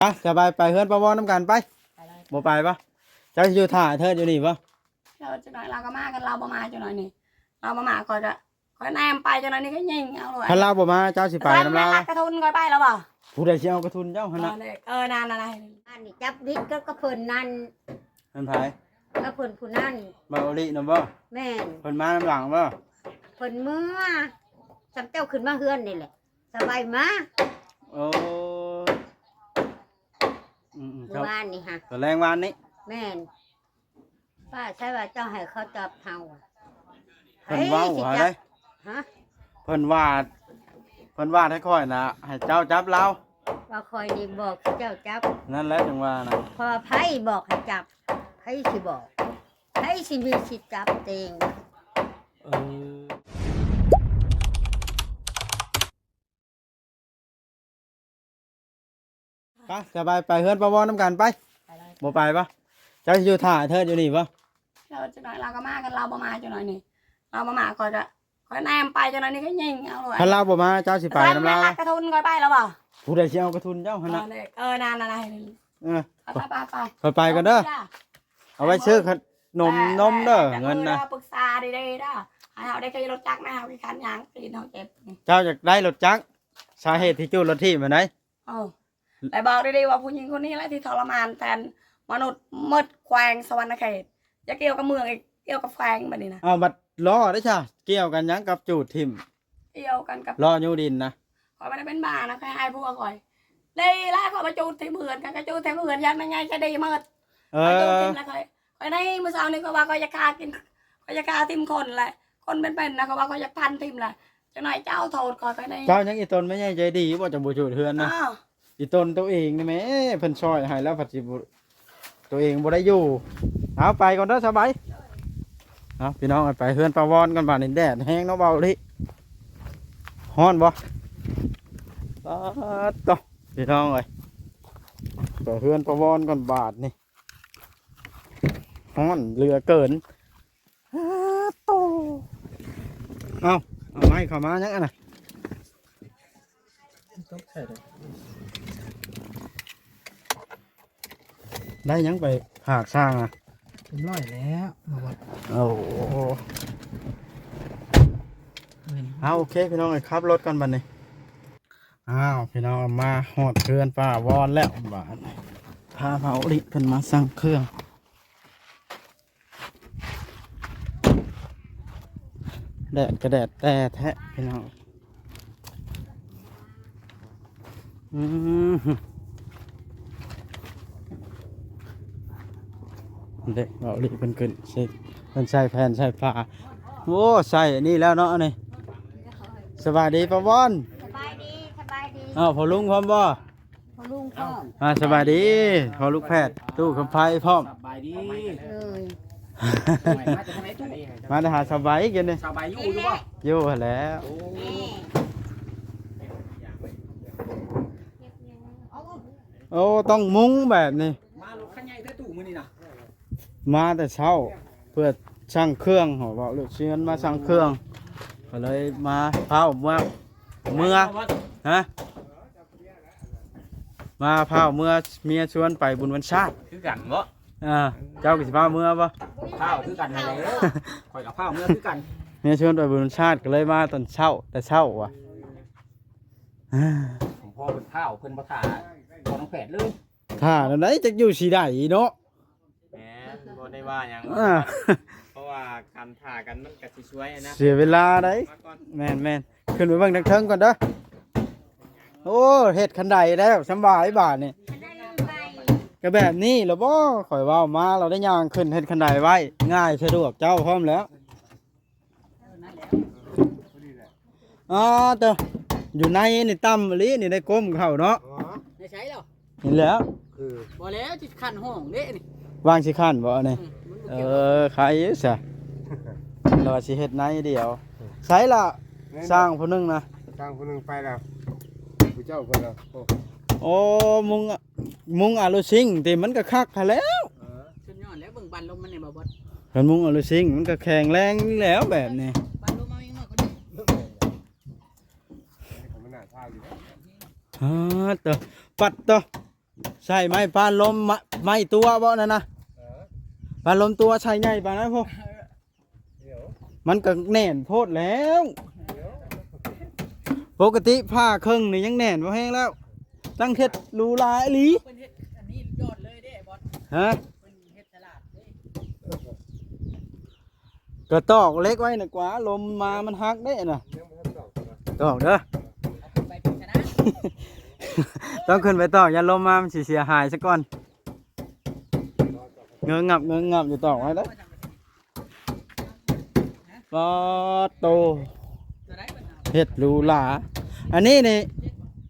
ໄປ ສະບາຍ ໄປເຮືອນປ້າວອນນຳກັນໄປ. ໄປເລີຍ. ບໍ່ໄປບໍ່? ເຈົ້າຊິຢູ່ຖ້າເທີດຢູ່ນີ້ບໍ່? ເທີດຈັກໜ້ອຍລາວກໍມາ ຄັນລາວບໍ່ມາຈັກໜ້ອຍນີ້ ລາວບໍ່ມາ ຂ້ອຍກໍ ຂ້ອຍແນມໄປ ຈັກໜ້ອຍນີ້ກໍຍິງເອົາໂລດ. ຄັນລາວບໍ່ມາ ເຈົ້າຊິໄປນຳລາວ? ກະທຸນຂ້ອຍໄປແລ້ວບໍ່? ຜູ້ໃດຊິເອົາກະທຸນເຈົ້າຫັ້ນນະ? ເອີ ນັ້ນໆ ອັນນີ້ຈັບວິດກັບ ກັບເພິ່ນນັ້ນ. ເພິ່ນໃຜ? ກັບເພິ່ນຜູ້ນັ້ນ. ບ່າວອີລິນຳບໍ່? ແມ່ນ. ເພິ່ນມານຳຫຼັງບໍ່? ເພິ່ນເມືອ ສ່ຳເຈົ້າຂຶ້ນມາເຮືອນນີ້ແຫຼະ ສະບາຍມາ. ໂອ້ ອືມໆ ມື້ວານນີ້ຫະ ຕອນແລງວານນີ້. ແມ່ນ. ປ້າ ໃຊ່ວ່າເຈົ້າໃຫ້ເຂົາຈັບເຮົາ ເພິ່ນເວົ້າຫາໄດ໋. ຮະ? ເພິ່ນວ່າ ເພິ່ນວ່າໃຫ້ຂ້ອຍນະ ໃຫ້ເຈົ້າຈັບລາວ ວ່າຂ້ອຍນີ້ບອກໃຫ້ເຈົ້າຈັບ. ນັ້ນແຫຼະ ຈັ່ງວ່ານະ ເພາະໃຜບອກໃຫ້ຈັບ? ໃຜຊິບອກ? ໃຜຊິມີສິດຈັບເອງ? ເອີ. ໄປ ສະບາຍ ໄປເຮືອນປ້າວອນນຳກັນໄປ. ໄປເລີຍ. ບໍ່ໄປບໍ່? ເຈົ້າຊິຢູ່ຖ້າເທີດຢູ່ນີ້ບໍ່? ເທີດຈັກໜ້ອຍລາວກໍມາ ຄັນລາວບໍ່ມາຈັກໜ້ອຍນີ້ ລາວບໍ່ມາ ຂ້ອຍກໍ ຂ້ອຍແນມໄປ ຈັກໜ້ອຍນີ້ກໍຍິງເອົາໂລດ. ຄັນລາວບໍ່ມາ ເຈົ້າຊິໄປນຳລາວ? ກະທຸນຂ້ອຍໄປແລ້ວບໍ່? ຜູ້ໃດຊິເອົາກະທຸນເຈົ້າຫັ້ນນະ? ເອີ ນັ້ນໆ ເອີ ຂ້ອຍໄປ ຂ້ອຍໄປກ່ອນເດີ ເອົາໄວ້ຊື້ຂະໜົມນົມເດີ ເງິນນະ. ປຶກສາດີໆເດີ ໃຫ້ເຮົາໄດ້ຂີ່ລົດຈັກນະ ເຮົາຂີ້ຄ້ານຍ່າງ ຕີນເຮົາເຈັບ. ເຈົ້າຢາກໄດ້ລົດຈັກ? ສາເຫດທີ່ຈູດລົດຖີບຫັ້ນໃດ? ເອີ ແລະບອກດີໆວ່າຜູ້ຍິງຄົນນີ້ແຫຼະທີ່ທໍລະມານແທນມະນຸດໝົດແຂວງສະຫວັນນະເຂດ ຢ່າກ່ຽວກັບເມືອງອີກ ກ່ຽວກັບແຂວງບັດນີ້ນະ. ເອົາ ບັດລໍ້ເດ້ຊະ ກ່ຽວກັນຫຍັງກັບຈູດຖິ້ມ? ກ່ຽວກັນກັບລໍ້ຍູ້ດິນນະ. ຂ້ອຍບໍ່ໄດ້ເປັນບ້ານະ ຂ້ອຍໃຫ້ຜົວຂ້ອຍ ໄດ້ລະ ຂ້ອຍມາຈູດຖິ້ມເຮືອນ ຂ້ອຍກໍຈູດຖິ້ມເຮືອນ ຢ້ານແມ່ໃຫຍ່ໃຈດີໝົດ. ເອີ ຂ້ອຍຈູດຖິ້ມລະ ຂ້ອຍ ຂ້ອຍໃນມື້ເຊົ້ານີ້ ຂ້ອຍວ່າຂ້ອຍຢາກຂ້າກິນ ຂ້ອຍຢາກຂ້າຖິ້ມຄົນແຫຼະ ຄົນເປັນໆນະ ຂ້ອຍວ່າຂ້ອຍຢາກຟັນຖິ້ມລະ. ຈັກໜ້ອຍເຈົ້າໂທດຂ້ອຍ ຂ້ອຍໃນ ເຈົ້າຍັງອີ່ຕົນແມ່ໃຫຍ່ໃຈດີບໍ່ ຈັ່ງບໍ່ຈູດເຮືອນນະ? ເອີ ອີ່ຕົນໂຕເອງນີ້ແໝ່ ເພິ່ນຊ່ອຍໃຫ້ແລ້ວພັດຊິບໍ່ ໂຕເອງບໍ່ໄດ້ຢູ່. ເອົາ ໄປກ່ອນເດີ ສະບາຍ. ເອົາ ພີ່ນ້ອງ ໄປເຮືອນປ້າວອນກ່ອນບາດນີ້ ແດດແຮງເນາະ ເບົາອີ່ຫຼີ ຮ້ອນບໍ່? ປາດໂທ້ ພີ່ນ້ອງເອີຍ ໄປເຮືອນປ້າວອນກ່ອນບາດນີ້ ຮ້ອນເຫຼືອເກີນ. ເອົາ ເອົາໄມ້ເຂົ້າມາຫຍັງອັນນະ? ຕົກໃສ່ເດີ ໄດ້ຫຍັງໄປຝາກຊ່າງອະ? ເປັນຮ້ອຍແລ້ວ ມາວັດ. ໂອ້ ເອົາ ໂອເຄ ພີ່ນ້ອງເອີຍ ຂັບລົດກ່ອນບັດນີ້. ອ້າວ ພີ່ນ້ອງ ມາຮອດເຮືອນປ້າວອນແລ້ວ ບາດນີ້ ພາເບົາອີ່ຫຼີເພິ່ນມາສັ່ງເຄື່ອງ. ແດດກໍແດດແຕ່ແທ້ພີ່ນ້ອງ. ອືມ ເດັກເບົາອີ່ຫຼີເພິ່ນຂຶ້ນ ເພິ່ນໃສ່ແຜ່ນໃສ່ຜ້າ. ໂອ້ ໃສ່ອັນນີ້ແລ້ວເນາະ ອັນນີ້. ສະບາຍດີປ້າວອນ. ສະບາຍດີ ສະບາຍດີ. ອ້າວ ພໍ່ລຸງພ້ອມບໍ່? ພໍ່ລຸງພ້ອມ. ອ່າ ສະບາຍດີ ພໍ່ລູກແພດ ຕູ້ຄຳໄພພ້ອມ. ສະບາຍດີ. ເອີຍ ມາແຕ່ທາງໃດຕູ້? ມາແຕ່ຫາສາວໃບກິນນີ້. ສາວໃບຢູ່ ຢູ່ບໍ່? ຢູ່ຫັ້ນແຫຼະ. ໂອ້ ໂອ້ ຕ້ອງມຸງແບບນີ້. ມາລົດຄັນໃຫຍ່ແທ້ຕູ້ມື້ນີ້ນະ. ມາແຕ່ເຊົ້າ ເພື່ອສັ່ງເຄື່ອງ ເວົ້າເລື່ອງຊິມາສັ່ງເຄື່ອງ ກໍເລີຍມາພ້າວເມືອ ເມືອ ຮະ? ມາພ້າວເມືອ ເມຍຊວນໄປບຸນວັນຊາດ ຄືກັນບໍ່? ອ່າ ເຈົ້າກໍຊິພ້າວເມືອບໍ່? ພ້າວຄືກັນຫັ້ນແຫຼະ ຂ້ອຍກໍພ້າວເມືອຄືກັນ. ເມຍຊວນໄປບຸນວັນຊາດ ກໍເລີຍມາຕອນເຊົ້າ ແຕ່ເຊົ້າວ່າ ພໍ່ເພິ່ນພ້າວ ເພິ່ນບໍ່ຖ້າພໍ່ນ້ອງແພດເລີຍ. ຖ້າແນວໃດ ຈັກຢູ່ຊິໄດ້ເນາະ. ແມ່ນ ບໍ່ໄດ້ວ່າຫຍັງ. ອ່າ ເພາະວ່າການຖ້າກັນມັນກໍຊິຊ່ວຍນະ ເສຍເວລາໄດ໋. ມາກ່ອນ. ແມ່ນໆ ຂຶ້ນໄປເບິ່ງທາງເທິງກ່ອນເດີ. ໂອ້ ເຮັດຄັນໄດແລ້ວ ສຳບາຍບາດນີ້. ຄັນໄດໄວ ກໍແບບນີ້ລະບໍ່? ຂ້ອຍເວົ້າມາ ລາວໄດ້ຍ່າງຂຶ້ນເຮັດຄັນໄດໄວ້ ງ່າຍສະດວກ ເຈົ້າພ້ອມແລ້ວ. ອ່າ ເຕີ ຢູ່ໃນນີ້ຕ່ຳອີ່ຫຼີນີ້ ໄດ້ກົ້ມເຂົ້າເນາະ. ອໍ ໄດ້ໃຊ້ແລ້ວ. ນີ້ແຫຼະ ຄື ບໍ່ແລ້ວ ຊິຂັ້ນຫ້ອງເດ້ນີ້ ວາງຊິຂັ້ນບໍ່ນີ້? ອືມ ມັນບໍ່ ເອີ ກ່ຽວ ໄຄຢູ່ຊະ ລາວວ່າຊິເຮັດໃນດຽວ. ໃສລະ ແມ່ນ ຊ່າງຜູ້ໜຶ່ງນະ? ຊ່າງຜູ້ໜຶ່ງໄປແລ້ວ ຜູ້ເຈົ້າໄປແລ້ວ. ໂອ້ ໂອ້ ມຸງ ມຸງອາລູຊິງຕິ ມັນກໍຄັກຫັ້ນແຫຼ້ວ. ເອີ ສຸດຍອດແລ້ວ ເບິ່ງບັນລົມມັນນີ້ ບໍ່ບອດ. ຄັນມຸງອາລູຊິງ ມັນກໍແຂງແຮງແລ້ວແບບນີ້. ບັນລົມມາອີກໜ້ອຍກໍໄດ້. ອ່າ ເຕີ ປັດເຕີ ໃສ່ໄມ້ປານລົມ ມະ ໄມ້ຕົວະບໍ່ນັ້ນນະ? ເອີ ປານລົມຕົວະໃສ່ໃຫຍ່ປານນັ້ນພຸ້ນ. ເອີ ມັນກໍແໜ້ນໂພດແລ້ວ. ປົກກະຕິຜ້າເຄິ່ງນີ້ຍັງແໜ້ນບໍ່ແຮງແລ້ວ ຕັ້ງເຮັດຫຼູຫຼາອີ່ຫຼີ. ເພິ່ນເຮັດອັນນີ້ຍອດເລີຍເດ້ບອດ. ຮະ? ເພິ່ນເຮັດສະຫຼາດເດ້. ກໍຕອກເຫຼັກໄວ້ນະກວ່າ ລົມມາມັນຫັກເດ້ນະ. ຍັງບໍ່ທັນຕອກນະ. ຕອກເດີ. ເອົາຂຶ້ນໄປເປັນຊະນະ. ຕ້ອງຂຶ້ນໄປຕອກ ຢ້ານລົມມາມັນຊິເສຍຫາຍຊະກ່ອນ. ເງີງງັບເງີງງັບຢູ່ ຕອກໄວ້ເດີ. ປາດໂຕ ເຮັດຫຼູຫຼາ. ອັນນີ້ນີ້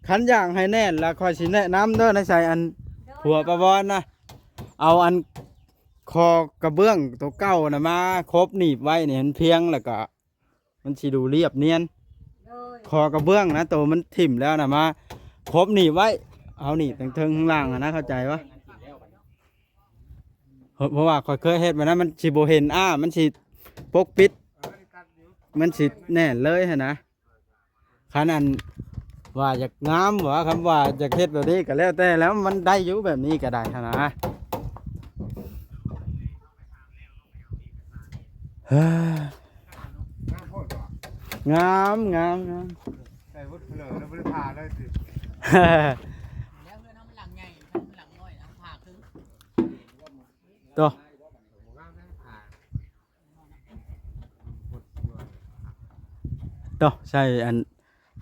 ຄັນຢາກໃຫ້ແໜ້ນລະ ຂ້ອຍຊິແນະນຳເດີ ໃນໃສ ອັນ ຜົວປາວອນນະ ເອົາອັນ ຄໍກະເບື້ອງໂຕເກົ່ານະມາຄົບໜີບໄວ້ນີ້ ໃຫ້ມັນພຽງ ແລ້ວກະມັນຊິດູລຽບນຽນ. ໂດຍ ຄໍກະເບື້ອງນະ ໂຕມັນຖິ້ມແລ້ວນະ ມາຄົບໜີບໄວ້. ເອົາໜີບທັງເທິງທັງລ່າງຫັ້ນນະ ເຂົ້າໃຈບໍ່? ເພາະວ່າຂ້ອຍເຄີຍເຮັດມານະ ມັນຊິບໍ່ເຫັນອ້າ ມັນຊິປົກປິດ ມັນຊິແໜ້ນເລີຍຫັ້ນນະ. ຄັນອັນວ່າຢາກງາມ ວ່າ ຄຳວ່າຢາກເຮັດແບບນີ້ກໍແລ້ວແຕ່ແລ້ວ ມັນໄດ້ຢູ່ແບບນີ້ກໍໄດ້ຫັ້ນນະ. ງາມໂພດບໍ່? ງາມ ງາມ ງາມ. ໃສ່ເບິດເລີຍ ແລ້ວບໍ່ໄດ້ຜ່າເລີຍຕິ? ແລ້ວເຮືອນເຮົາມັນຫຼັງໃຫຍ່ ມັນຫຼັງນ້ອຍ ເຮົາຜ່າເຄິ່ງ. ໂຕ ໂຕ ໃສ່ອັນ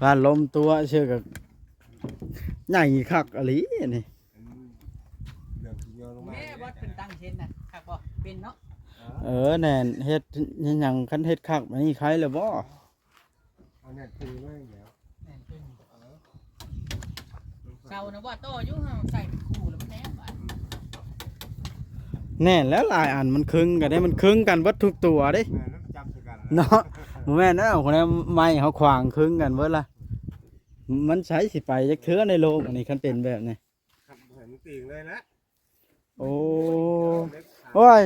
ບານລົມຕົວະຊື່ກໍໃຫຍ່ຄັກອີ່ຫຼີອັນນີ້. ແມ່ບອດເພິ່ນຕັ້ງເຊັນນະ ຄັກບໍ່? ເປັນເນາະ. ເອີ ແໜ້ນ ເຮັດ ເຮັດຫຍັງ ຄັນເຮັດຄັກແບບນີ້ໄຄແລ້ວບໍ່? ເອົາແໜ້ນຕຶງໄວ້ແລ້ວ ແໜ້ນຕຶງ. ເອີ ເສົານະວ່າຕໍ່ຢູ່ ເຮົາໃສ່ເປັນຄູ່ແລ້ວມັນແໜ້ນບາດ. ແໜ້ນແລ້ວ ຫຼາຍອັນມັນຄຶງກັນເດ້ ມັນຄຶງກັນເບິດທຸກຕົວເດ້. ແມ່ນແລ້ວ ຈັບໃສ່ກັນເນາະ. ບໍ່ແມ່ນແລ້ວ ຄົນໃນໄມ້ເຮົາຂວາງຄຶງກັນເບິດລະ ມັນໃສຊິໄປຈັກເທື່ອໃນໂລກອັນນີ້ ຄັນເປັນແບບນີ້. ຄັບໃຫ້ມັນຕີງເລີຍແຫຼະ. ໂອ້ ໂອ້ຍ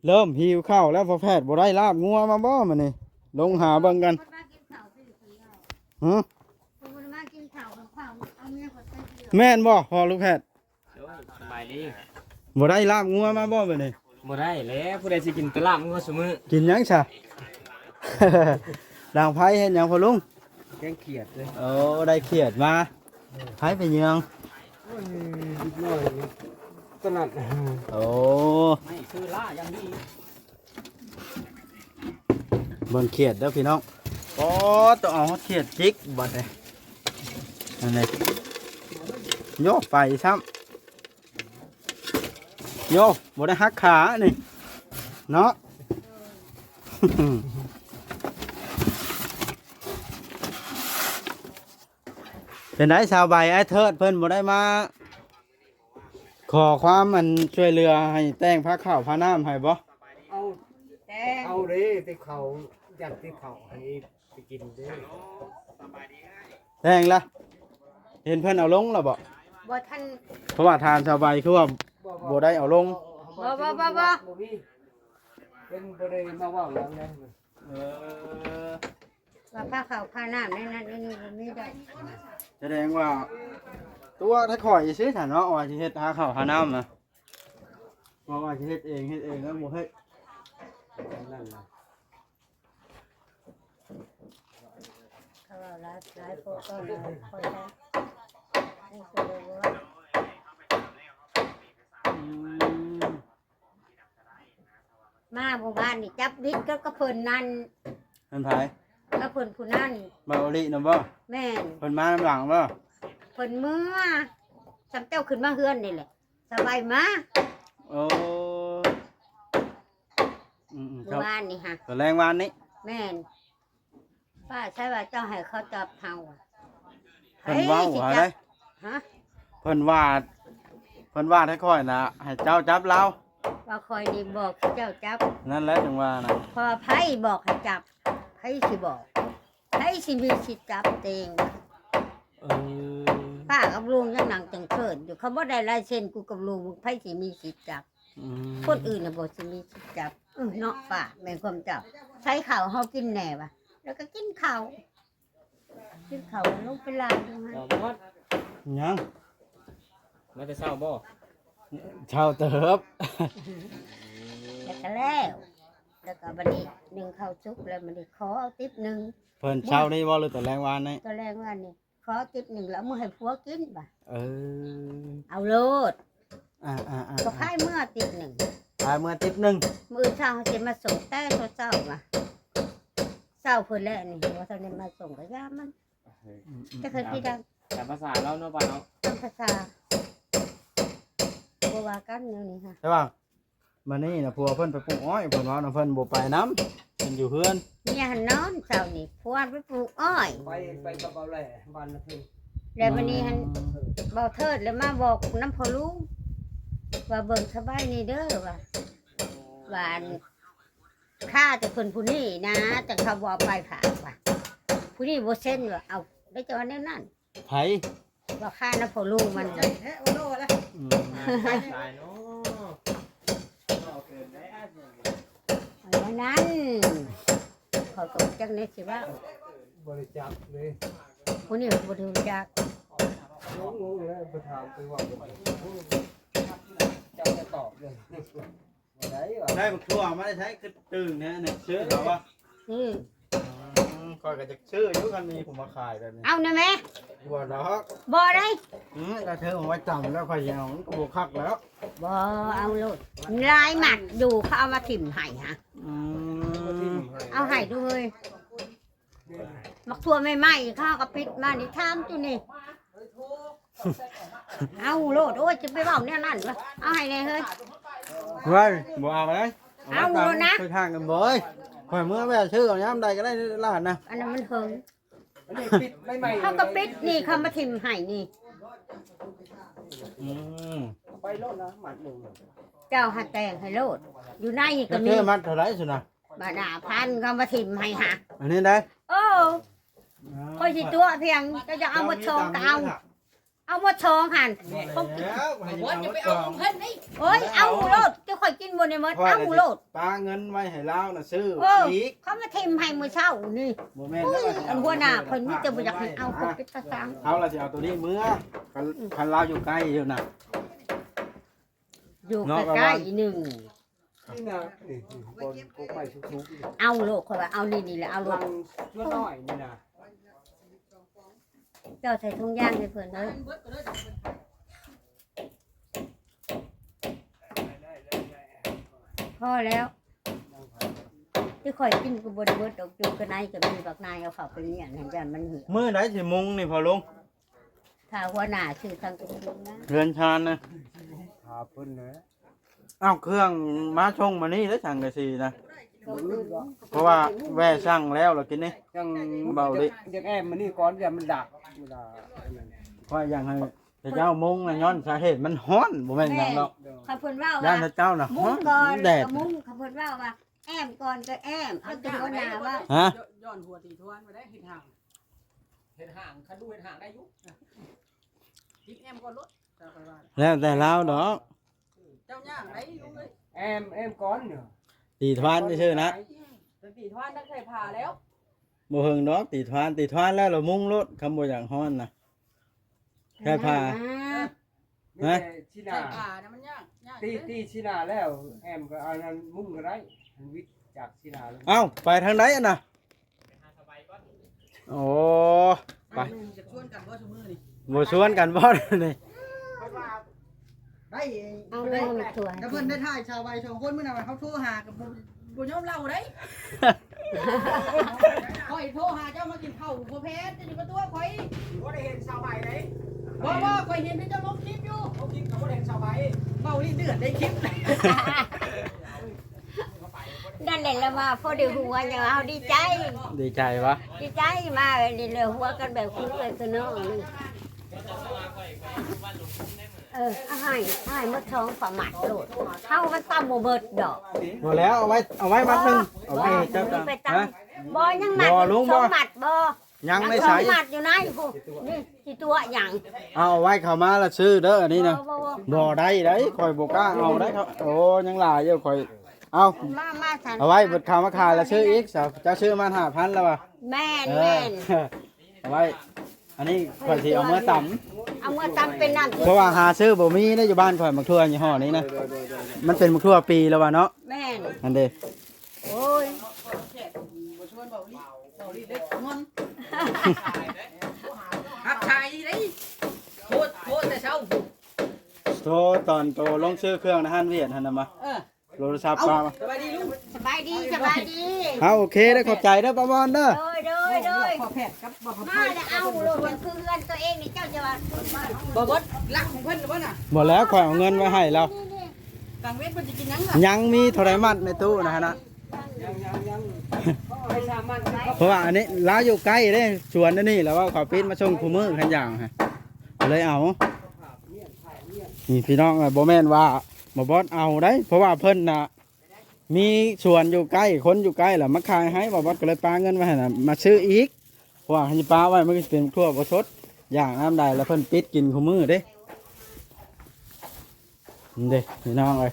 ເລີ່ມຫິວເຂົ້າແລ້ວ ພໍ່ແພດ. ບໍ່ໄດ້ລາບງົວມາບໍ່ມື້ນີ້? ລົງຫາເບິ່ງກັນ. ຮະ? ແມ່ນບໍ່ພໍ່ລູກແພດ? ໂດຍ ສະບາຍດີ. ບໍ່ໄດ້ລາບງົວມາບໍ່ມື້ນີ້? ບໍ່ໄດ້ແຫຼະ ຜູ້ໃດຊິກິນແຕ່ລາບງົວຊຸມື້. ກິນຫຍັງຊະ? ດັງໄຟເຮັດຫຍັງພໍ່ລຸງ? ແກງຂຽດເດ້. ໂອ້ ໄດ້ຂຽດມາ. ໃຜໄປເຍືອງ? ໂອ້ຍ ເດັກນ້ອຍຕະໜັດ. ໂອ້ ເບິ່ງຂຽດເດີພີ່ນ້ອງ. ໂອ້ ຕ້ອງເອົາຂຽດຈິກບັດນີ້. ນັ້ນແຫຼະ ໂຍກໄປຊ້ຳ. ໂຍ ບໍ່ໄດ້ຫັກຂານີ້ເນາະ. ເປັນໃດສາວໃບ ອ້າຍເທີດເພິ່ນບໍ່ໄດ້ມາຂໍຄວາມອັນຊ່ວຍເຫຼືອໃຫ້ແຕ່ງພາເຂົ້າພານ້ຳໃຫ້ບໍ່? ເອົາ ແຕ່ງ ເອົາເດ້ ຕິເຂົ້າ ຢາກຕິເຂົ້າໃຫ້ ໄປກິນເດ້. ແຕ່ງລະ ເຫັນເພິ່ນເອົາລົງລະບໍ່? ບໍ່ທັນ. ເພາະວ່າທ່ານສາວໃບຄືວ່າບໍ່ໄດ້ເອົາລົງ. ບໍ່ ບໍ່ ບໍ່ ບໍ່ ບໍ່ມີ. ເພິ່ນບໍ່ໄດ້ມາເວົ້າຫຍັງເລີຍ. ເອີ ວ່າພາເຂົ້າພານ້ຳໃນນັ້ນໃນນີ້ບໍ່ມີດອກ. ສະແດງວ່າຕົວະແຕ່ຂ້ອຍຊື່ຊັ້ນເນາະ ວ່າຊິເຮັດຫາເຂົ້າຫານ້ຳນະ. ເພາະວ່າຊິເຮັດເອງ ເຮັດເອງແລ້ວບໍ່ເຮັດ. ນັ້ນລະ ເຂົາເວົ້າຫຼາຍ ຫຼາຍໂພດກໍຫຼາຍຄົນແລ້ວ. ອືມ ມາໝູ່ບ້ານນີ້ຈັບວິດກັບ ກັບເພິ່ນນັ້ນ. ເພິ່ນໃຜ? ກັບເພິ່ນຜູ້ນັ້ນ. ບ່າວໂອລິນຳບໍ່? ແມ່ນ. ເພິ່ນມານຳຫຼັງບໍ່? ເພິ່ນເມືອ ຊ່ຳເຈົ້າຂຶ້ນມາເຮືອນນີ້ແຫຼະ. ສະບາຍມາ. ໂອ້ ອືມໆ ມື້ວານນີ້ຫະ ຕອນແລງວານນີ້. ແມ່ນ. ປ້າໃຊ້ວ່າເຈົ້າໃຫ້ເຂົາຈັບເຮົາ. ເພິ່ນເວົ້າຫາໃດ? ຮະ? ເພິ່ນວ່າ ເພິ່ນວ່າໃຫ້ຂ້ອຍນະ ໃຫ້ເຈົ້າຈັບລາວ. ວ່າຂ້ອຍນີ້ບອກໃຫ້ເຈົ້າຈັບ. ນັ້ນແຫຼະ ຈັ່ງວ່ານະ. ເພາະວ່າໃຜບອກໃຫ້ຈັບ? ໃຜຊິບອກ? ໃຜຊິມີສິດຈັບເອງ? ເອີ ປ້າກັບລຸງຍັງນັ່ງຈັ່ງເຂີນຢູ່. ເຂົາບໍ່ໄດ້ລາຍເຊັນກູກັບລຸງ ໃຜຊິມີສິດຈັບ? ອືມ ຄົນອື່ນນະບໍ່ຊິມີສິດຈັບ. ເອີ ເນາະ ປ້າ ແມ່ນຄວາມເຈົ້າ. ໃສ່ເຂົ້າເຮົາກິນແດ່ວ່າ ແລ້ວກໍກິນເຂົ້າ ກິນເຂົ້າລົງໄປລາງຢູ່ຫັ້ນ. ຫຍັງ? ມາແຕ່ເຊົ້າບໍ່? ເຊົ້າເຕີບ. ແລ້ວກໍແລ້ວ ແລ້ວກໍບັດນີ້ໜຶ້ງເຂົ້າສຸກແລ້ວ ບັດນີ້ຂໍເອົາຕິບໜຶ່ງ. ເພິ່ນເຊົ້ານີ້ບໍ່ ຫຼືຕອນແລງວານນີ້? ຕອນແລງວານນີ້ ຂໍຕິບໜຶ່ງ ແລ້ວເອົາມື້ໃຫ້ຜົວກິນບາດ. ເອີ ເອົາໂລດ. ອ່າໆໆ ກໍພາຍເມືອຕິບໜຶ່ງ ພາຍເມືອຕິບໜຶ່ງ. ມື້ເຊົ້າເຮົາຊິມາສົ່ງແຕ່ເຊົ້າໆ ວ່າເຊົ້າເພິ່ນແຫຼະນີ້ ບໍ່ທັນໄດ້ມາສົ່ງກໍຢ່າມັນ. ອືມໆ ແຕ່ເພິ່ນຊິໄດ້ ຕາມພາສາລາວເນາະ ປ້າເນາະ ຕາມພາສາ ບໍ່ວ່າກັນແນວນີ້ຫະ. ແຕ່ວ່າ ມື້ນີ້ນະ ຜົວເພິ່ນໄປປູກອ້ອຍ ເພິ່ນເວົ້ານຳ ເພິ່ນບໍ່ໄປນຳ ເພິ່ນຢູ່ເຮືອນ. ເມຍຫັ້ນນອນເຊົ້ານີ້ ຜົວໄປປູກອ້ອຍ ໄປ ໄປກັບເບົາແຫຼບ້ານນະເພິ່ນ. ແລ້ວມື້ນີ້ຫັ້ນ ອືມ ເບົາເທີດແລ້ວມາບອກນຳພໍ່ລຸງ ວ່າເບິ່ງສະບາຍນີ້ເດີ ວ່າ ວ່າອັນ ຄາແຕ່ເພິ່ນຜູ້ນີ້ນະ ຈັ່ງເຂົາບໍ່ເອົາໄປຝາກວ່າ ຜູ້ນີ້ບໍ່ເຊັນວ່າ ເອົາ ໄດ້ຈະວ່າແນວນັ້ນ. ໃຜ? ວ່າຄານຳພໍ່ລຸງມັນ ໃຫຍ່ແທ້ ໂອໂລລະ. ອືມ ຫຼາຍເນາະ ເວົ້າເກີນແລ້ວ ອັນນັ້ນ ເຂົາກໍຈັກແນວຊິເວົ້າ ບໍ່ໄດ້ຈັກເລີຍ ຜູ້ນີ້ກໍບໍ່ໄດ້ຮູ້ຈັກ. ງົງໆ ແລ້ວໄປຖາມໄປເວົ້າ ເຈົ້າຈະຕອບເລີຍ. ໄດ້ຫວາ ໄດ້ບັກຖົ່ວມາໄດ້ໃຊ້ຄືຕື່ນແທ້ນີ້ ຊື້ເຂົາບໍ່? ອືມ ອືມ ຂ້ອຍກໍຈະຊື້ຢູ່ ຄັນມີຜູ້ມາຂາຍແບບນີ້. ເອົານະແມ່ ບໍ່ດອກ ບໍ່ໄດ້. ອືມ ກະເທີມໄວ້ຕຳແລ້ວ ຂ້ອຍຊິເອົາ ມັນກໍບໍ່ຄັກແລ້ວ. ບໍ່ ເອົາໂລດ ຫຼາຍໝາກຢູ່ ເຂົາເອົາມາຖິ້ມໃຫ້ຫະ. ອືມ ເອົາໃຫ້ດູເຮີ້ຍ. ໝາກຖົ່ວໃໝ່ໆ ເຂົາກໍປິດມານີ້ ຖາມຢູ່ນີ້ ເອົາໂລດ. ໂອ້ຍ ຈະໄປເວົ້າແນວນັ້ນວະ ເອົາໃຫ້ແດ່ເຮີ້ຍ. ເວີ້ຍ ບໍ່ເອົາເລີຍ ເອົາໂລດນະ ໄປທາງກັນບໍ່ເອີຍ. ຂ້ອຍເມືອແວ່ຊື້ເອົາຍາມໃດກໍໄດ້ຫຼານນະ ອັນນັ້ນມັນເຫິງ ອັນນີ້ປິດໃໝ່ໆ ເຂົາກໍປິດນີ້ ເຂົາມາຖິ້ມໃຫ້ນີ້. ອືມ ໄປໂລດນະ ມັດໜຶ່ງ ເຈົ້າຫາແຕ່ງໃຫ້ໂລດ ຢູ່ໃນນີ້ກໍມີ. ມັດເທົ່າໃດຊັ້ນນະ? ບາດຫ້າພັນ ເຂົາມາຖິ້ມໃຫ້ຫະ ອັນນີ້ໄດ໋. ເອີ ຂ້ອຍຊິຕົວະພຽງ ເຈົ້າຢາກເອົາໝົດຊອງກໍເອົາ ເອົາໝົດຊອງຫັ້ນ ຂອງກິນ. ບໍ່ຈະໄປເອົາຂອງເພິ່ນນີ້ ໂອ້ຍ ເອົາໂລດ ເຈົ້າຂ້ອຍກິນບໍ່ໄດ້ໝົດ ເອົາໂລດ. ປາເງິນໄວ້ໃຫ້ລາວນະຊື້ອີກ ເຂົາມາຖິ້ມໃຫ້ມື້ເຊົ້ານີ້. ບໍ່ແມ່ນ ອັນຫົວໜ້າເພິ່ນມີແຕ່ບໍ່ຢາກໃຫ້ເອົາ ເຂົາເປັນຕາຊັງ ເຮົາລະຊິເອົາໂຕນີ້ເມືອ ຄັນລາວຢູ່ໃກ້ຢູ່ນະ ຢູ່ໃກ້ໆ ອີກໜຶ່ງ. ນີ້ນະ ນີ້ ນີ້ ບ່ອນກົກໄມ້ສູງໆ ນີ້ ເອົາໂລດ ຂ້ອຍວ່າເອົານີ້ ນີ້ແຫຼະ ເອົາໂລດ ຫຼັງສວນນ້ອຍນີ້ນະ. ເຈົ້າໃສ່ຖົງຢາງໃຫ້ເພິ່ນເດີ ພໍແລ້ວ ທີ່ຂ້ອຍກິນກໍບໍ່ໄດ້ເບິດດອກ ຢູ່ກະໄນກໍມີ ບັກນາຍເອົາເຂົ້າໄປມ້ຽນໃຫ້ ຢ້ານມັນເຫື່ອຍ. ມື້ໃດຊິມຸງນີ້ພໍ່ລຸງ? ຖ້າຫົວໜ້າຊື້ທັງກະທິນນະ ເຮືອນຊານນະ ຫາເພິ່ນແຫຼະ. ເອົາເຄື່ອງມາສົ່ງມານີ້ເດ້ ສັງກະສີນະ ບໍ່ອຶດຫວາ ເພາະວ່າແວ່ສັ່ງແລ້ວລະກິນນີ້ ຈັ່ງເບົາລິ ຢາກແອ້ມມານີ້ກ່ອນ ຢ່າມັນດັກ ເວລາອັນນັ້ນ ຂ້ອຍຢາກໃຫ້ເຂົາເຈົ້າມຸງນະ ຍ້ອນສາເຫດມັນຮ້ອນ ບໍ່ແມ່ນຫຍັງດອກ. ຄັນເພິ່ນເວົ້າວ່າ ຢ້ານເຂົາເຈົ້ານະ ມຸງກ່ອນ ແດດ ກະມຸງ ຄັນເພິ່ນເວົ້າວ່າ ແອ້ມກ່ອນກໍແອ້ມ ເອົາແຕ່ຫົວໜ້າເວົ້າ. ຮະ? ຍ້ອນຫົວຕີທວນມາໄດ້ເຮັດຫາງ ເຮັດຫາງ ຄັນດູເຮັດຫາງໄດ້ຢູ່ ຕິດແອ້ມກ່ອນໂລດ ເຈົ້າໄປວ່າ ແລ້ວແຕ່ລາວດອກ ເຈົ້າຍ່າງໄດ້ລຸງເອີຍ. ແອ້ມ ແອ້ມກ່ອນເນາະ ຕີທວານຊື່ໆນະ ແຕ່ຕີທວານຕ້ອງໃຊ້ຜ້າແລ້ວ ບໍ່ເຫິງດອກ ຕີທວານ ຕີທວານແລ້ວລະມຸງໂລດ ຄຳບໍ່ຢາກຮ້ອນນະ ໃຊ້ຜ້າ. ຮະ? ໃຊ້ຜ້ານະ ມັນຍາກ ຍາກ ຕີ ຕີຊິໜ້າແລ້ວ ແອ້ມກໍເອົານັ້ນມຸງກໍໄດ້ ມັນວິດຈາກຊິໜ້າລົງ. ເອົ້າ ໄປທາງໃດຫັ້ນນະ? ໂອ້ ໄປ ຈະຊວນກັນບໍ່ຊຸມື້ນີ້? ບໍ່ຊວນກັນບໍ່ນີ້? ໄດ້ ເອົາເລີຍ ແຕ່ເພິ່ນໄດ້ຖ່າຍຊາວໄວສອງຄົນ ມື້ນັ້ນເຮົາໂທຫາກໍບໍ່ ບໍ່ຍອມເລົ່າໄດ໋. ຂ້ອຍໂທຫາເຈົ້າມາກິນເຂົ້າບໍ່ແພດ ເຈົ້າຊິມາຕົວະຂ້ອຍ. ບໍ່ໄດ້ເຫັນສາວໃບເດ້. ບໍ່ ບໍ່ ຂ້ອຍເຫັນເຈົ້າລົງຄລິບຢູ່. ລົງຄລິບກໍບໍ່ໄດ້ເຫັນສາວໃບ. ເວົ້າລີ້ເດືອດໃນຄລິບ. ນັ້ນແຫຼະລະວ່າ ພໍໄດ້ຮູ້ວ່າເຮົາດີໃຈ. ດີໃຈຫວາ? ດີໃຈ ມານີ້ລະ ຫົວກັນແບບຄູເອື້ອຍຄືນ້ອງ. ເອີ ເອົາໃຫ້ ເອົາໃຫ້ໝົດສອງປະໝັດໂລດ ເຮົາມັນຕຳບໍ່ເບິດດອກ. ບໍ່ແລ້ວ ເອົາໄວ້ ເອົາໄວ້ມັດໜຶ່ງ ເອົາໄວ້ໃຫ້ເຈົ້າ ໄປຕຳ. ຮະ? ບໍ່ ຍັງໝັດ ບໍ່ ລຸງ ສອງໝັດບໍ່? ຍັງໃນໃສ? ສອງໝັດຢູ່ໃນພຸ້ນ ນີ້ຊິຕົວະຫຍັງ? ເອົາ ເອົາໄວ້ເຂົ້າມາລະຊື້ເດີ ອັນນີ້ນະ. ບໍ່ ບໍ່ ບໍ່ ບໍ່ໄດ້ໄດ໋ ຂ້ອຍບໍ່ກ້າເອົາໄດ໋. ໂອ້ ຍັງຫຼາຍຢູ່ ຂ້ອຍ ເອົາ ມາ ມາ ເອົາໄວ້ເບິດ ເຂົ້າມາຂາຍລະຊື້ອີກ. ເຈົ້າຊື້ມາຫ້າພັນລະຫວາ? ແມ່ນ ເອີ ແມ່ນ ເອົາໄວ້ ອັນນີ້ຂ້ອຍຊິເອົາເມືອຕຳ ເອົາເມືອຕຳເປັນນ້ຳ ເພາະວ່າຫາຊື້ບໍ່ມີເດ້ ຢູ່ບ້ານຂ້ອຍໝາກຖົ່ວຍີ່ຫໍ້ນີ້ນະ ມັນເປັນໝາກຖົ່ວປີແລ້ວວ່າເນາະ. ແມ່ນ ອັນເດ້ ໂອ້ຍ ບໍ່ຊວນເວົ້າລີ້ ເວົ້າລີ້ເລີຍງອນ ຮັບສາຍເດ້ ໂທ ໂທແຕ່ເຊົ້າ ໂທຕອນໂຕລົງຊື້ເຄື່ອງໃນຮ້ານຫວຽດຫັ້ນນະມາ ເອີ ໂທລະສັບ ເອົ້າ ມາ ສະບາຍດີລຸງ ສະບາຍດີ ສະບາຍດີ ເອົາ ໂອເຄເດີ ຂອບໃຈເດີປ້າມອນເດີ ໂດຍ ໂດຍ ໂດຍ ມາແລ້ວ ເອົາໂລດ ຄືເຮືອນຕົວເອງນີ້ ເຈົ້າຈະວ່າ ບໍ່ເບິດຫຼັກຂອງເພິ່ນບໍ່ນະ ບໍ່ແລ້ວ ຂ້ອຍເອົາເງິນໄວ້ໃຫ້ລາວ ກາງເວັນເພິ່ນຊິກິນຫຍັງລະ ຍັງມີເທົ່າໃດມັດໃນຕູ້ນະຫັ້ນນະ ເພາະວ່າອັນນີ້ລາວຢູ່ໃກ້ເດ້ ສວນອັນນີ້ ລາວເວົ້າເຂົາປິດມາສົ່ງຄູ່ມື້ຄັນຢ່າງ ກໍເລີຍເອົາ ນີ້ພີ່ນ້ອງ ບໍ່ແມ່ນວ່າ ບໍ່ບອດເອົາໄດ໋ ເພາະວ່າເພິ່ນນະ ມີສວນຢູ່ໃກ້ ຄົນຢູ່ໃກ້ລະມາຂາຍໃຫ້ ບໍ່ບອດກໍເລີຍປະເງິນໄວ້ໃຫ້ນະ ມາຊື້ອີກ ເພາະວ່າຄັນຊິປະໄວ້ມັນກໍຊິເປັນທົ່ວບໍ່ສົດ ຢ່າງນ້ຳໃດລະເພິ່ນປິດກິນຄູ່ມື້ເດ້ ນີ້ເດ້ພີ່ນ້ອງເອີຍ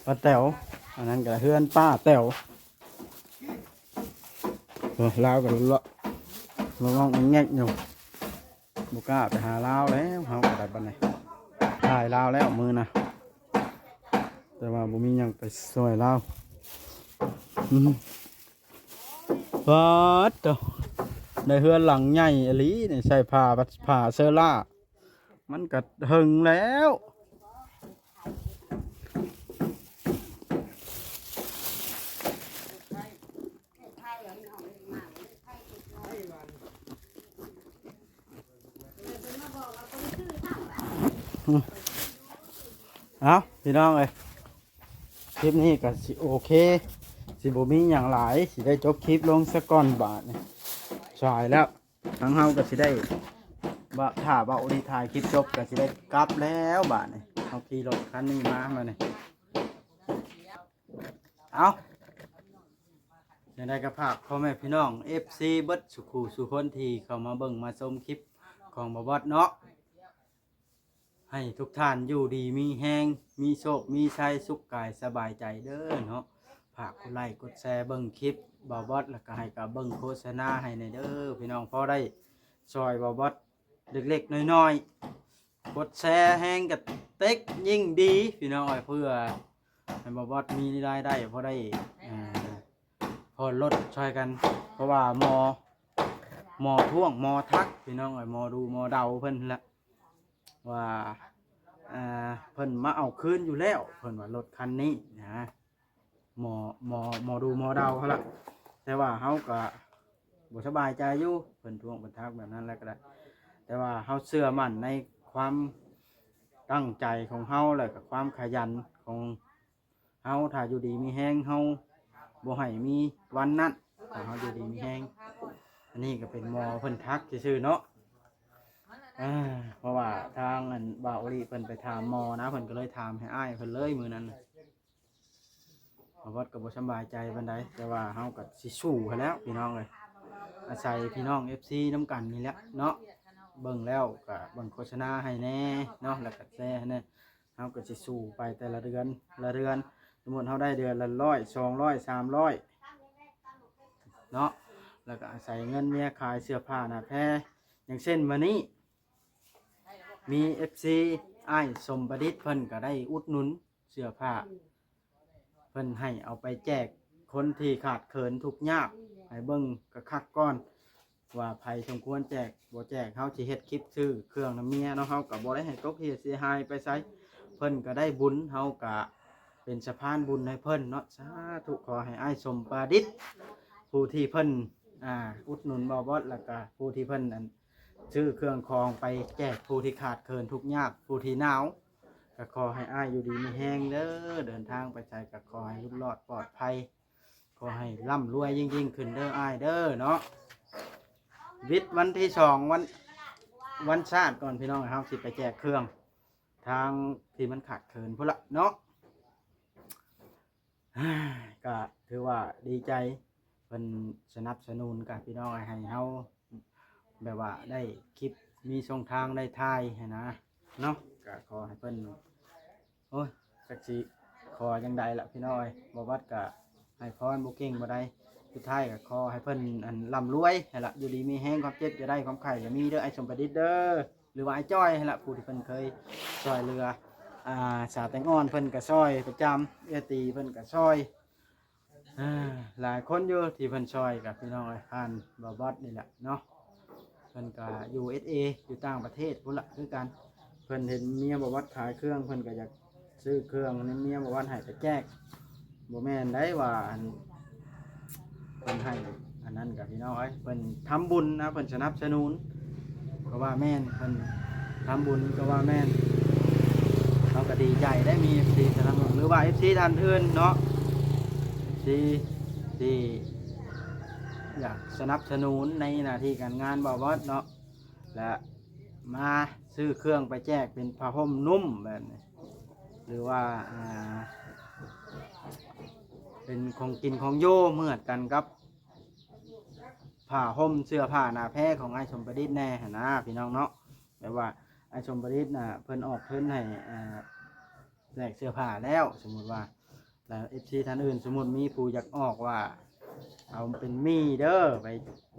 ປ້າແຕ໋ວ ອັນນັ້ນກໍເຮືອນປ້າແຕ໋ວ ໂອ້ ລາວກໍເລາະ ເລາະແງກຢູ່ ບໍ່ກ້າໄປຫາລາວແລ້ວ ເຮົາກໍໄດ້ບັດນີ້ ຖ່າຍລາວແລ້ວມື້ນະ ແຕ່ວ່າບໍ່ມີຫຍັງໄປຊ່ວຍລາວ ອືມ ປາດໂທ້ ໄດ້ເຮືອນຫຼັງໃຫຍ່ອີ່ຫຼີນີ້ ໃສ່ຜ້າ ຜ້າເຊີລາ ມັນກໍເຖິງແລ້ວ ເອົ້າ ພີ່ນ້ອງເອີຍ ຄລິບນີ້ກໍຊິໂອເຄ ຊິບໍ່ມີຫຍັງຫຼາຍ ຊິໄດ້ຈົບຄລິບລົງຊະກ່ອນບາດນີ້ ສາຍແລ້ວ ທາງເຮົາກໍຊິໄດ້ ຖ້າເບົາລີຖ່າຍຄລິບຈົບກໍຊິໄດ້ກັບແລ້ວບາດນີ້ ເຮົາຂີ່ລົດຄັນນີ້ມາບາດນີ້ ເອົ້າ ຈັ່ງໃດກໍຝາກພໍ່ແມ່ພີ່ນ້ອງ ເອັຟຊີ ເບິດສູ່ຄູ່ສູ່ຄົນທີ່ເຂົ້າມາເບິ່ງມາຊົມຄລິບຂອງບ່າວບອດເນາະ ໃຫ້ທຸກທ່ານຢູ່ດີມີແຮງ ມີໂຊກມີໄຊ ສຸກກາຍສະບາຍໃຈເດີເນາະ ຝາກກົດໄລ້ກົດແຊເບິ່ງຄລິບບ່າວບອດ ແລ້ວກໍໃຫ້ກະເບິ່ງໂຄສະນາໃຫ້ແດ່ເດີພີ່ນ້ອງ ພໍໄດ້ຊ່ອຍບ່າວບອດເລັກໆນ້ອຍໆ ກົດແຊແຮງກະເຕັກຍິ່ງດີພີ່ນ້ອງເອີຍ ເພື່ອໃຫ້ບ່າວບອດມີລາຍໄດ້ ພໍໄດ້ ອ່າ ຜ່ອນລົດຊ່ອຍກັນ ເພາະວ່າໝໍ ໝໍທ້ວງ ໝໍທັກ ພີ່ນ້ອງເອີຍ ໝໍດູໝໍເດົາເພິ່ນຫັ້ນແຫຼະ ວ່າ ອ່າ ເພິ່ນມາເອົາຄືນຢູ່ແລ້ວ ເພິ່ນວ່າລົດຄັນນີ້ນະ ໝໍ ໝໍ ໝໍດູໝໍເດົາຫັ້ນລະ ແຕ່ວ່າເຮົາກະບໍ່ສະບາຍໃຈຢູ່ ເພິ່ນທ້ວງເພິ່ນທັກແບບນັ້ນແລ້ວກໍໄດ້ ແຕ່ວ່າເຮົາເຊື່ອໝັ້ນໃນຄວາມຕັ້ງໃຈຂອງເຮົາ ແລ້ວກໍຄວາມຂະຫຍັນຂອງ ເຮົາ ຖ້າຢູ່ດີມີແຮງ ເຮົາບໍ່ໃຫ້ມີວັນນັ້ນ ຖ້າເຮົາຢູ່ດີມີແຮງ ອັນນີ້ກໍເປັນໝໍເພິ່ນທັກຊື່ໆເນາະ ເພາະວ່າທາງອັນບ່າວໂອລິເພິ່ນໄປຖາມໝໍນະ ເພິ່ນກໍເລີຍຖາມໃຫ້ອ້າຍເພິ່ນເລີຍມື້ນັ້ນ ບ່າວບອດກໍບໍ່ສະບາຍໃຈປານໃດ ແຕ່ວ່າເຮົາກໍຊິສູ້ຫັ້ນແຫຼ້ວພີ່ນ້ອງເອີຍ ອາໄສພີ່ນ້ອງເອັຟຊີນຳກັນນີ້ແຫຼະເນາະ ເບິ່ງແລ້ວກໍເບິ່ງໂຄສະນາໃຫ້ແດ່ເນາະ ແລ້ວກໍແຊໃຫ້ແດ່ ເຮົາກໍຊິສູ້ໄປແຕ່ລະເດືອນ ລະເດືອນ ສົມມຸດເຮົາໄດ້ເດືອນລະຮ້ອຍ ສອງຮ້ອຍ ສາມຮ້ອຍເນາະ ແລ້ວກໍອາໄສເງິນເມຍຂາຍເສື້ອຜ້າໜ້າແພ ຢ່າງເຊັ່ນມື້ນີ້ ມີເອັຟຊີ ອ້າຍສົມປະດິດ ເພິ່ນກໍໄດ້ອຸດໜູນເສື້ອຜ້າ ເພິ່ນໃຫ້ເອົາໄປແຈກຄົນທີ່ຂາດເຂີນທຸກຍາກ ໃຫ້ເບິ່ງຄັກໆກ່ອນ ວ່າໃຜສົມຄວນແຈກບໍ່ແຈກ ເຮົາຊິເຮັດຄລິບຊື້ເຄື່ອງນຳເມຍເນາະ ເຮົາກໍບໍ່ໄດ້ໃຫ້ຕົກເສຍຫາຍໄປໃສ ເພິ່ນກໍໄດ້ບຸນ ເຮົາກໍເປັນສະພານບຸນໃຫ້ເພິ່ນເນາະ ສາທຸ ຂໍໃຫ້ອ້າຍສົມປະດິດ ຜູ້ທີ່ເພິ່ນ ອ່າ ອຸດໜູນບ່າວບອດ ແລ້ວກໍຜູ້ທີ່ເພິ່ນ ອັນ ຊື້ເຄື່ອງຂອງໄປແຈກຜູ້ທີ່ຂາດເຂີນທຸກຍາກ ຜູ້ທີ່ໜາວ ກໍຂໍໃຫ້ອ້າຍຢູ່ດີມີແຮງເດີ ເດີນທາງໄປໃສກໍຂໍໃຫ້ຫຼຸດລອດປອດໄພ ຂໍໃຫ້ລ່ຳລວຍຍິ່ງໆຂຶ້ນເດີອ້າຍເດີເນາະ ວິດວັນທີສອງ ວັນ ວັນຊາດກ່ອນພີ່ນ້ອງ ເຮົາຊິໄປແຈກເຄື່ອງທາງທີ່ມັນຂາດເຂີນພຸ້ນລະເນາະ ກໍຖືວ່າດີໃຈ ເພິ່ນສະໜັບສະໜູນກັນພີ່ນ້ອງ ໃຫ້ເຮົາແບບວ່າໄດ້ຄລິບ ມີຊ່ອງທາງໄດ້ຖ່າຍຫັ້ນນະເນາະ ກໍຂໍໃຫ້ເພິ່ນ ໂອ້ຍ ຈັກຊິຂໍຈັ່ງໃດລະພີ່ນ້ອງເອີຍ ບໍ່ວັດກໍໃຫ້ພອນບໍ່ເກັ່ງບໍ່ໄດ້ ສຸດທ້າຍກໍຂໍໃຫ້ເພິ່ນ ອັນ ລ່ຳລວຍຫັ້ນລະ ຢູ່ດີມີແຮງ ຄວາມເຈັບຢ່າໄດ້ ຄວາມໄຂ້ຢ່າມີເດີ ອ້າຍສົມປະດິດເດີ ຫຼືວ່າອ້າຍຈ້ອຍຫັ້ນລະ ຜູ້ທີ່ເພິ່ນເຄີຍຊ່ອຍເຫຼືອ ອ່າ ສາວແຕງອ່ອນ ເພິ່ນກໍຊ່ອຍປະຈຳ ເອື້ອຍຕີເພິ່ນກໍຊ່ອຍ ອ່າ ຫຼາຍຄົນຢູ່ທີ່ເພິ່ນຊ່ອຍກັບພີ່ນ້ອງເອີຍ ຜ່ານບ່າວບອດນີ້ແຫຼະເນາະ. ເພິ່ນກໍຢູ່ ເອສ ເອ ຢູ່ຕ່າງປະເທດພຸ້ນລະຄືກັນ. ເພິ່ນເຫັນເມຍບ່າວບອດຂາຍເຄື່ອງ ເພິ່ນກໍຢາກຊື້ເຄື່ອງໃຫ້ເມຍບ່າວບອດໃຫ້ໄປແຈກ. ບໍ່ແມ່ນໄດ໋ວ່າ ອັນ ເພິ່ນໃຫ້ອັນນັ້ນກັບພີ່ນ້ອງເອີຍ ເພິ່ນທຳບຸນນະ ເພິ່ນສະໜັບສະໜູນ ກໍວ່າແມ່ນ ເພິ່ນທຳບຸນກໍວ່າແມ່ນ. ເຮົາກໍດີໃຈໄດ້ມີເອັຟຊີສະໜັບສະໜູນ ຫຼືວ່າເອັຟຊີທ່ານອື່ນເນາະ ເອັຟຊີທີ່ຢາກສະໜັບສະໜູນໃນໜ້າທີ່ການງານບ່າວບອດເນາະ ແລະ ມາຊື້ເຄື່ອງໄປແຈກເປັນຜ້າຫົ່ມນຸ່ມແບບນີ້ ຫຼືວ່າ ອ່າ ເປັນຂອງກິນຂອງຢູ່ເໝືອນກັນກັບ ຜ້າຫົ່ມເສື້ອຜ້າໜ້າແພຂອງອ້າຍສົມປະດິດແດ່ຫັ້ນນະພີ່ນ້ອງເນາະ. ແບບວ່າອ້າຍສົມປະດິດນະ ເພິ່ນອອກທຶນໃຫ້ ອ່າ ແລກເສື້ອຜ້າແລ້ວ ສົມມຸດວ່າ ແລ້ວເອັຟຊີທ່ານອື່ນ ສົມມຸດມີຜູ້ຢາກອອກວ່າ ເອົາເປັນໝີ່ເດີ ໄປ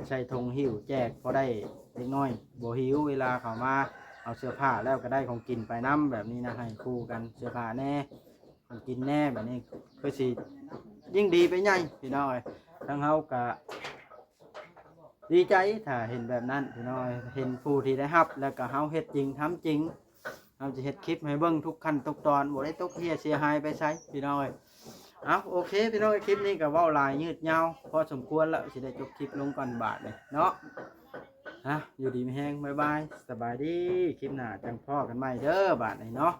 ໃສ່ຖົງຫິ້ວແຈກ ພໍໄດ້ເດັກນ້ອຍບໍ່ຫິວ ເວລາເຂົາມາເອົາເສື້ອຜ້າແລ້ວກໍໄດ້ຂອງກິນໄປນຳ ແບບນີ້ນະ ໃຫ້ຄູ່ກັນ ເສື້ອຜ້າແດ່ ຂອງກິນແດ່ ແບບນີ້ຄືຊິຍິ່ງດີໄປໃຫຍ່ພີ່ນ້ອງເອີຍ. ທາງເຮົາກະດີໃຈຖ້າເຫັນແບບນັ້ນພີ່ນ້ອງເອີຍ ເຫັນຜູ້ທີ່ໄດ້ຮັບ ແລ້ວກະເຮົາເຮັດຈິງທຳຈິງ. ເຮົາຈະເຮັດຄລິບໃຫ້ເບິ່ງທຸກຂັ້ນທຸກຕອນ ບໍ່ໄດ້ຕົກເຮ່ຍເສຍຫາຍໄປໃສພີ່ນ້ອງເອີຍ. ເອົາ ໂອເຄພີ່ນ້ອງເອີຍ ຄລິບນີ້ກໍເວົ້າຫຼາຍຍືດຍາວພໍສົມຄວນແລ້ວ ຊິໄດ້ຈົບຄລິບລົງກ່ອນບາດນີ້ເນາະ. ອ່ະ ຢູ່ດີມີແຮງ ບາຍບາຍ ສະບາຍດີ ຄລິບໜ້າຈັ່ງພໍ້ກັນໃໝ່ເດີບາດນີ້ເນາະ.